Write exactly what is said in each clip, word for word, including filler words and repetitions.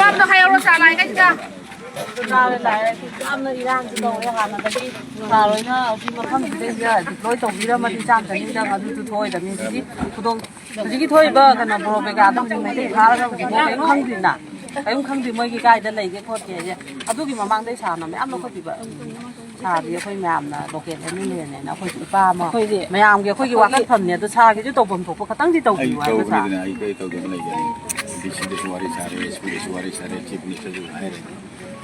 ꯑꯗꯣ ꯍꯥꯏꯍꯧꯔꯣ, ꯁꯥꯔ, ꯂꯥꯛꯑꯦ ꯀꯩꯁꯤꯗ꯫ ꯆꯥꯔꯦ, ꯂꯥꯛꯑꯦ꯫ ꯌꯥꯝꯅ ꯏꯔꯥꯡꯁꯨ ꯇꯧꯔꯦ ꯍꯥꯟꯅꯗꯒꯤ꯫ ꯁꯥꯔ ꯍꯣꯏꯅ ꯍꯧꯖꯤꯛ ꯃꯐꯝꯁꯤꯗꯩꯗ deploy ꯇꯧꯕꯤꯔꯝꯃꯗꯤ ꯆꯥꯝ ꯆꯅꯤꯗꯪ ꯑꯗꯨꯁꯨ ꯊꯣꯛꯑꯣꯏꯗꯕꯅꯤ꯫ ꯍꯧꯖꯤꯛꯀꯤ ꯈꯨꯗꯣꯡ-, ꯍꯧꯖꯤꯛꯀꯤ ꯊꯣꯛꯏꯕ ꯀꯩꯅꯣ ꯕꯣꯔꯣ ꯕꯦꯒꯥꯗꯣ ꯍꯧꯖꯤꯛ ꯃꯩꯇꯩ ꯐꯥꯔꯒ ꯍꯧꯖꯤꯛ ꯃꯣꯏ ꯀꯔꯤꯝ ꯈꯪꯗ꯭ꯔꯤꯅ꯫ ꯀꯔꯤꯝ ꯈꯪꯗ꯭ꯔꯤ ꯃꯣꯏꯒꯤ ꯀꯥꯏꯗ ꯂꯩꯒꯦ ꯈꯣꯠꯀꯦꯁꯦ꯫ ꯑꯗꯨꯒꯤ ꯃꯃꯥꯡꯗꯩ ꯁꯥꯔꯅ ꯃꯌꯥꯝ ꯂꯧꯈꯠꯄꯤꯕ꯫ ꯁꯥꯔꯗꯤ ꯑꯩꯈꯣꯏ ꯃꯌꯥꯝꯅ local MLAꯅꯦꯅ ꯑꯩꯈꯣꯏꯁꯨ ꯏꯄꯥ ꯑꯃ ꯑꯩꯈꯣꯏꯗꯤ ꯃꯌꯥꯝꯒꯤ ꯑꯩꯈꯣꯏꯒꯤ ꯑꯩꯈꯣꯏꯒꯤ ꯋꯥꯀꯠꯐꯝꯅꯦ꯫ ꯑꯗꯣ ꯁꯥꯔꯒꯤꯁꯨ ꯇꯧꯐꯝ ꯊꯣꯛꯄ ꯈꯇꯪꯗꯤ ꯑꯩ ꯇꯧꯕꯤꯌꯨ ꯍꯥꯏꯕ ꯁꯥꯔ꯫ ꯇꯧꯕꯅꯤꯗꯅ ꯑꯩ ꯀꯔꯤ ꯇꯧꯗꯅ ꯂꯩꯒꯅꯤ? DC ꯗꯁꯨ ꯋꯥꯔꯤ ꯁꯥꯔꯦ, SP ꯗꯁꯨ ꯋꯥꯔꯤ ꯁꯥꯔꯦ, Chief Minister ꯁꯨ ꯍꯥꯏꯔꯦ꯫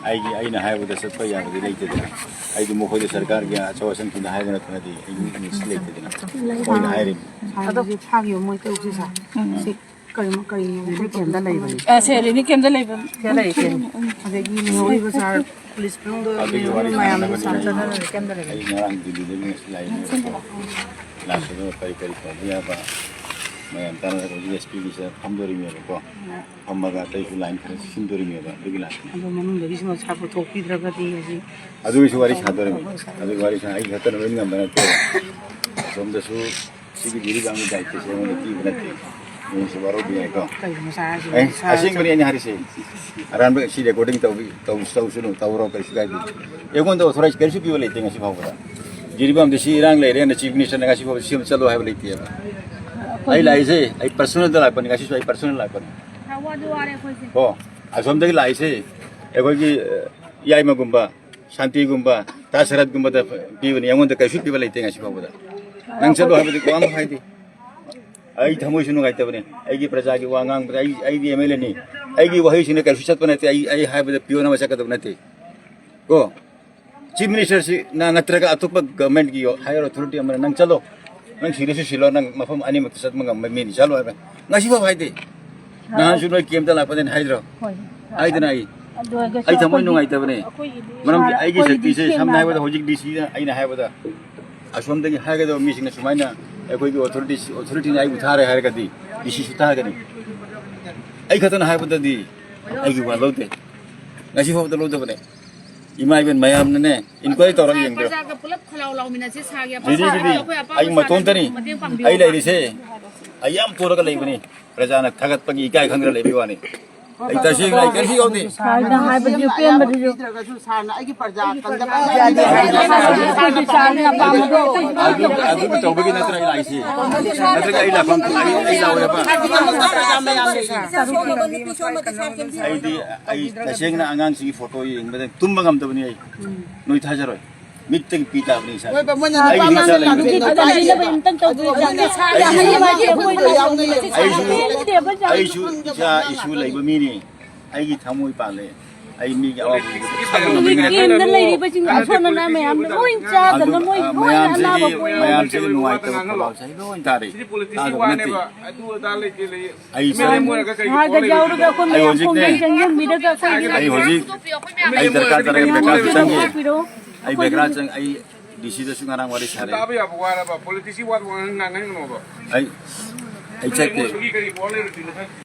ꯑꯩꯒꯤ, ꯑꯩꯅ ꯍꯥꯏꯕꯗ ꯆꯠꯄ ꯌꯥꯕꯗꯤ ꯂꯩꯇꯦꯗꯅ꯫ ꯑꯩꯗꯤ ꯃꯈꯣꯏꯗ ꯁꯔꯀꯥꯔꯒꯤ ꯑꯆꯧ ꯑꯁꯥꯟ ꯄꯨꯟꯅ ꯍꯥꯏꯕ ꯅꯠꯇꯅꯗꯤ ꯑꯩ ꯃꯤꯁ ꯂꯩꯇꯦꯗꯅ꯫ ꯃꯣꯏꯅ ꯍꯥꯏꯔꯤꯕꯅꯤ꯫ ꯑꯗꯣ ꯐꯥꯈꯤꯕ ꯃꯣꯏ ꯇꯔꯨꯛꯁꯦ ꯁꯥꯔ꯫ ꯁꯤ ꯀꯔꯤ, ꯀꯔꯤꯅꯣ? ꯔꯤꯂꯤꯐ ꯀꯦꯝꯗ ꯂꯩꯕꯅꯤ꯫ ꯑ, ꯁꯦ, ꯔꯤꯂꯤꯐ ꯀꯦꯝꯗ ꯂꯩꯕ꯫ ꯁꯤꯗ ꯂꯩ, ꯁꯦ꯫ ꯑꯗꯒꯤ ꯂꯩꯍꯧꯔꯤꯕ ꯁꯥꯔ, ꯄꯨꯂꯤꯁ ꯃꯅꯨꯡꯗ ꯑꯗꯨꯒꯤ ꯂꯩꯍꯧꯔꯤꯕ ꯋꯥꯔꯤ ꯃꯌꯥꯝꯗꯣ ꯁꯥꯟꯅꯅꯕꯅꯤ꯫ ꯁꯥꯟꯅꯅꯕꯅꯤ, ꯀꯦꯝꯗ ꯂꯩꯕꯅꯤ꯫ ꯑꯩ ꯉꯔꯥꯡ ꯗꯤꯜꯂꯤꯗꯒꯤ ꯉꯁꯤ ꯂꯥꯛꯏꯅꯦꯕꯀꯣ꯫ ꯂꯥꯛꯄꯗ ꯀꯔꯤ ꯀꯔꯤ ꯇꯧꯕ ꯌꯥꯕ ꯃꯌꯥꯝ ꯇꯥꯟꯅꯔꯒ ꯍꯧꯖꯤꯛ SP ꯒꯤꯁꯤꯗ ꯐꯝꯗꯣꯔꯤꯅꯦꯕꯀꯣ꯫ ꯐꯝꯃꯒ ꯑꯇꯩꯁꯨ line ꯈꯔ ꯁꯤꯟꯗꯣꯔꯤꯅꯦꯕ, ꯑꯗꯨꯒꯤ ꯂꯥꯛꯄꯅꯤ꯫ ꯑꯗꯣ ꯃꯅꯨꯡꯗꯒꯤꯁꯨ ꯃꯁꯥ ꯄꯨꯊꯣꯛꯄꯤꯗ꯭ꯔꯒꯗꯤ ꯍꯧꯖꯤꯛ ꯑꯗꯨꯒꯤꯁꯨ ꯋꯥꯔꯤ ꯁꯥꯗꯣꯔꯤꯅꯤ꯫ ꯑꯗꯨꯒꯤ ꯋꯥꯔꯤ ꯁꯥ-, ꯑꯩ ꯈꯛꯇꯅ ꯂꯣꯏ ꯉꯝꯕ ꯅꯠꯇꯦ꯫ ꯑꯁꯣꯝꯗꯁꯨ ꯁꯤꯒꯤ ꯖꯤꯔꯤꯕꯥꯝꯒꯤ ꯗꯥꯏꯇꯁꯦ ꯑꯩꯉꯣꯟꯗ ꯄꯤꯕ ꯅꯠꯇꯦ꯫ ꯅꯣꯏꯁꯨ ꯋꯥꯔꯧꯕ ꯌꯥꯏꯀꯣ꯫ ꯀꯩꯒꯤꯅꯣ ꯁꯥꯔ ꯍꯥꯏꯁꯤꯕꯣ? ꯑꯦ, ꯁꯥꯔ ꯑꯁꯦꯡꯕꯅꯤ ꯑꯩꯅ ꯍꯥꯏꯔꯤꯁꯦ꯫ ꯑꯔꯥꯟꯕ ꯁꯤ recording ꯇꯧꯕꯤ-, ꯇꯧ-, ꯇꯧꯁꯅꯨ, ꯇꯧꯔꯣ, ꯀꯩꯁꯨ ꯀꯥꯏꯗꯦ꯫ ꯑꯩꯉꯣꯟꯗ authorize ꯀꯔꯤꯁꯨ ꯄꯤꯕ ꯂꯩꯇꯦ ꯉꯁꯤ ꯐꯥꯎꯕꯗ꯫ ꯖꯤꯔꯤꯕꯥꯝꯗ ꯁꯤ ꯏꯔꯥꯡ ꯂꯩꯔꯦꯅ Chief Minister ꯅ ꯉꯁꯤ ꯐꯥꯎꯕ ꯁꯤ ꯑꯃ ꯆꯠꯂꯣ ꯍꯥꯏꯕ ꯂꯩꯇꯦꯕ꯫ ꯑꯩ ꯂꯥꯛꯏꯁꯦ, ꯑꯩ personal ꯗ ꯂꯥꯛꯄꯅꯤ, ꯉꯁꯤꯁꯨ ꯑꯩ personal ꯂꯥꯛꯄꯅꯤ꯫ ꯋꯥꯗꯤ ꯋꯥꯔꯦ ꯑꯩꯈꯣꯏꯁꯦ꯫ ꯀꯣ, ꯑꯁꯣꯝꯗꯒꯤ ꯂꯥꯛꯏꯁꯦ ꯑꯩꯈꯣꯏꯒꯤ, ꯑ, ꯌꯥꯏꯃꯒꯨꯝꯕ, ꯁꯥꯟꯇꯤꯒꯨꯝꯕ, ꯇꯥ ꯁꯔꯠꯀꯨꯝꯕꯗ ꯄꯤꯕꯅꯤ, ꯑꯩꯉꯣꯟꯗ ꯀꯩꯁꯨ ꯄꯤꯕ ꯂꯩꯇꯦ ꯉꯁꯤ ꯐꯥꯎꯕꯗ꯫ ꯅꯪ ꯆꯠꯂꯣ ꯍꯥꯏꯕꯗꯤ ꯋꯥ ꯑꯃ ꯍꯥꯏꯗꯦ꯫ ꯑꯩ ꯊꯃꯣꯏꯁꯨ ꯅꯨꯡꯉꯥꯏꯇꯕꯅꯤ꯫ ꯑꯩꯒꯤ ꯄ꯭ꯔꯖꯥꯒꯤ ꯋꯥ ꯉꯥꯡꯕꯗ ꯑꯩ, ꯑꯩꯗꯤ MLA ꯅꯤ꯫ ꯑꯩꯒꯤ ꯋꯥꯍꯩꯁꯤꯡꯅ ꯀꯩꯁꯨ ꯆꯠꯄ ꯅꯠꯇꯦ꯫ ꯑꯩ, ꯑꯩ ꯍꯥꯏꯕꯗ peon ꯑꯃ ꯆꯠꯀꯗꯕ ꯅꯠꯇꯦ꯫ ꯀꯣ? Chief Minister ꯁꯤ ꯅ-, ꯅꯠꯇ꯭ꯔꯒ ꯑꯇꯣꯞꯄ government ꯀꯤ higher authority ꯑꯃꯅ ꯅꯪ ꯆꯠꯂꯣ, ꯅꯪ ꯁꯤꯔꯁꯨ ꯁꯤꯜꯂꯣ, ꯅꯪ ꯃꯐꯝ ꯑꯅꯤꯃꯛꯇ ꯆꯠꯄ ꯉꯝꯕ ꯃꯤꯅꯤ, ꯆꯠꯂꯣ ꯍꯥꯏꯕ꯫ ꯉꯁꯤꯐꯥꯎ ꯍꯥꯏꯗꯦ꯫ ꯅꯍꯥꯟꯁꯨ ꯅꯣꯏ ꯀꯦꯝꯗ ꯂꯥꯛꯄꯗꯅꯤ ꯍꯥꯏꯗ꯭ꯔꯣ? ꯍꯣꯏ꯫ ꯍꯥꯏꯗꯅ ꯑꯩ, ꯑꯗꯨ ꯑꯣꯏꯔꯒꯁꯨ ꯑꯩ ꯊꯃꯣꯏ ꯑꯩꯈꯣꯏꯒꯤ, ꯅꯨꯡꯉꯥꯏꯇꯕꯅꯦ꯫ ꯑꯩꯈꯣꯏꯒꯤꯗꯤ ꯃꯔꯝꯗꯤ ꯁꯥꯔ, ꯑꯩꯒꯤ ꯑꯩꯈꯣꯏꯒꯤꯗꯤ ꯁꯛꯇꯤꯁꯦ ꯁꯝꯅ ꯁꯦꯡꯅ ꯍꯥꯏꯕꯗ ꯍꯥꯏꯕ ꯍꯧꯖꯤꯛ DC ꯗ ꯑꯩꯅ ꯍꯥꯏꯕꯗ ꯑꯁꯣꯝꯗꯒꯤ ꯍꯥꯏꯒꯗꯕ ꯃꯤꯁꯤꯡꯅ ꯁꯨꯃꯥꯏꯅ ꯑꯩꯈꯣꯏꯒꯤ authority, authority ꯅ ꯑꯩꯕꯨ ꯊꯥꯔꯦ ꯍꯥꯏꯔꯒꯗꯤ DC ꯁꯨ ꯊꯥꯒꯅꯤ꯫ ꯑꯩ ꯈꯛꯇꯅ ꯍꯥꯏꯕꯗꯗꯤ ꯑꯩꯒꯤ ꯋꯥ ꯂꯧꯗꯦ꯫ ꯉꯁꯤ ꯐꯥꯎꯕꯗ ꯂꯧꯗꯕꯅꯦ꯫ ꯏꯃꯥ ꯏꯕꯦꯟ ꯃꯌꯥꯝꯅꯅꯦ, inquiry ꯇꯧꯔꯒ ꯌꯦꯡꯕꯤꯔꯣ꯫ ꯄ꯭ꯔꯖꯥꯒ ꯄꯨꯂꯞ ꯈꯣꯜꯂꯥꯎ ꯂꯥꯎꯃꯤꯟꯅꯁꯤ, ꯁꯥꯔꯒꯤ ꯑꯄꯥꯝꯕ ꯖꯤꯔꯤꯒꯤꯗꯤ ꯁꯥꯔꯒ ꯑꯩꯈꯣꯏ ꯑꯄꯥꯝꯕ ꯑꯩ ꯁꯥꯔꯒ ꯃꯇꯣꯝꯇꯅꯤ꯫ ꯃꯇꯦꯡ ꯄꯥꯡꯕꯤꯌꯨ꯫ ꯑꯩ ꯂꯩꯔꯤꯁꯦ ꯑꯩ ꯌꯥꯝ ꯄꯣꯔꯒ ꯂꯩꯕꯅꯤ꯫ ꯄ꯭ꯔꯖꯥꯅ ꯊꯥꯒꯠꯄꯒꯤ ꯏꯀꯥꯏ ꯈꯪꯗꯅ ꯂꯩꯕꯒꯤ ꯋꯥꯅꯤ꯫ ꯑꯩ ꯇꯁꯦꯡꯅ ꯑꯩ ꯀꯔꯤꯁꯨ ꯌꯥꯎꯗꯦ꯫ ꯁꯥꯔꯅ ꯍꯥꯏꯕꯗꯨ ꯄꯦꯟꯕꯗꯨꯁꯨ꯫ ꯄꯤꯗ꯭ꯔꯒꯁꯨ ꯁꯥꯔꯅ ꯑꯩꯒꯤ ꯄ꯭ꯔꯖꯥ ꯀꯪꯗꯕ ꯑꯩꯈꯣꯏꯒꯤ ꯁꯥꯔꯒꯤ ꯑꯄꯥꯝꯕꯗꯣ ꯑꯩꯈꯣꯏꯒꯤ ꯑꯗꯨ, ꯑꯗꯨꯒꯤ ꯇꯧꯕꯒꯤ ꯅꯠꯇ꯭ꯔꯥ ꯑꯩ ꯂꯥꯛꯏꯁꯦ? ꯅꯠꯇ꯭ꯔꯒ ꯑꯩ ꯂꯥꯛꯐꯝ, ꯑꯩ, ꯑꯩ ꯂꯥꯛꯑꯣꯏꯕ? ꯑꯩꯗꯤ, ꯑꯩ ꯇꯁꯦꯡꯅ ꯑꯉꯥꯡꯁꯤꯒꯤ ꯐꯣꯇꯣ ꯌꯦꯡꯕꯗ ꯇꯨꯝꯕ ꯉꯝꯗꯕꯅꯤ ꯑꯩ꯫ ꯅꯣꯏ ꯊꯥꯖꯔꯣꯏ꯫ ꯃꯤꯠꯇꯒꯤ ꯄꯤ ꯇꯥꯕꯅꯤ ꯏꯁꯥ꯫ ꯍꯣꯏꯕ, ꯃꯣꯏꯅ ꯑꯩꯒꯤ ꯅꯨꯄꯥ ꯏꯆꯥ ꯑꯃꯅ ꯂꯩꯕꯅꯤ꯫ ꯀꯟꯕꯤꯅꯕ ꯑꯝꯇꯪ ꯇꯧꯕꯤꯌꯨ꯫ ꯑꯩꯁꯨ, ꯑꯩꯁꯨ, ꯑꯩꯁꯨ ꯏꯆꯥ ꯏꯁꯨ ꯂꯩꯕ ꯃꯤꯅꯤ꯫ ꯑꯩꯒꯤ ꯊꯃꯣꯏ ꯄꯥꯜꯂꯦ꯫ ꯑꯩ ꯃꯤꯒꯤ ꯑꯋꯥꯕ ꯎꯕꯗ ꯈꯥꯡꯕ ꯉꯝꯕ ꯃꯤ ꯅꯠꯇꯦ꯫ ꯀꯦꯝꯗ ꯂꯩꯔꯤꯕꯁꯤꯡ ꯑꯁꯣꯟ ꯑꯅꯥ ꯃꯌꯥꯝꯗꯣ ꯂꯣꯏ ꯆꯥꯗꯅ ꯑꯗꯨ, ꯃꯣꯏ ꯑ, ꯂꯣꯏꯅ ꯃꯌꯥꯝꯁꯤꯒꯤ, ꯑꯅꯥꯕ ꯄꯣꯛꯑꯦ꯫ ꯃꯌꯥꯝꯁꯤꯒꯤ ꯅꯨꯡꯉꯥꯏꯇꯕ ꯈꯣꯜꯂꯥꯎꯁꯦ ꯑꯩ ꯂꯣꯏ ꯇꯥꯔꯦ꯫ ꯁꯤꯗꯤ ꯄꯣꯂꯤꯇꯤꯛꯁꯀꯤ ꯇꯥꯗꯕ ꯅꯠꯇꯦ꯫ ꯋꯥꯅꯦꯕ꯫ ꯑꯗꯨ ꯑꯗꯥ ꯂꯩꯇꯦ ꯂꯩ꯫ ꯑꯩ ꯁꯥꯔꯒ ꯌꯥꯎꯔꯒ ꯑꯩꯈꯣꯏ ꯑꯩ ꯃꯌꯥꯝ ꯍꯧꯖꯤꯛꯅꯦ꯫ ꯈꯣꯡꯖꯪ ꯆꯪꯁꯤꯟꯕꯤꯔꯒ ꯑꯩꯈꯣꯏꯒꯤ ꯑꯩ ꯍꯧꯖꯤꯛ, ꯑꯩ ꯗꯔꯀꯥꯔ ꯇꯥꯔꯒ ꯕꯦꯀꯥꯁꯨ ꯆꯪꯒꯦ꯫ ꯍꯥꯏꯕꯤꯔꯛꯑꯣ꯫ ꯑꯩ ꯕꯦꯀꯥ ꯆꯪ-, ꯑꯩ ꯗꯤ ꯁꯤꯗꯁꯨ ꯉꯔꯥꯡ ꯋꯥꯔꯤ ꯁꯥꯔꯦ꯫ ꯇꯥꯕ ꯌꯥꯕ ꯋꯥꯔꯕ? ꯄꯣꯂꯤꯇꯤꯛꯁꯀꯤ ꯋꯥ ꯉꯥꯡꯅꯒꯅꯣꯕ꯫ ꯑꯩ, ꯑꯩ ꯆꯠꯀꯦ꯫ ꯃꯣꯏꯒꯤ ꯀꯔꯤ ꯄꯋꯥꯔ ꯂꯩꯔꯨꯗꯣꯏꯅꯣ ꯈꯪꯗꯦ꯫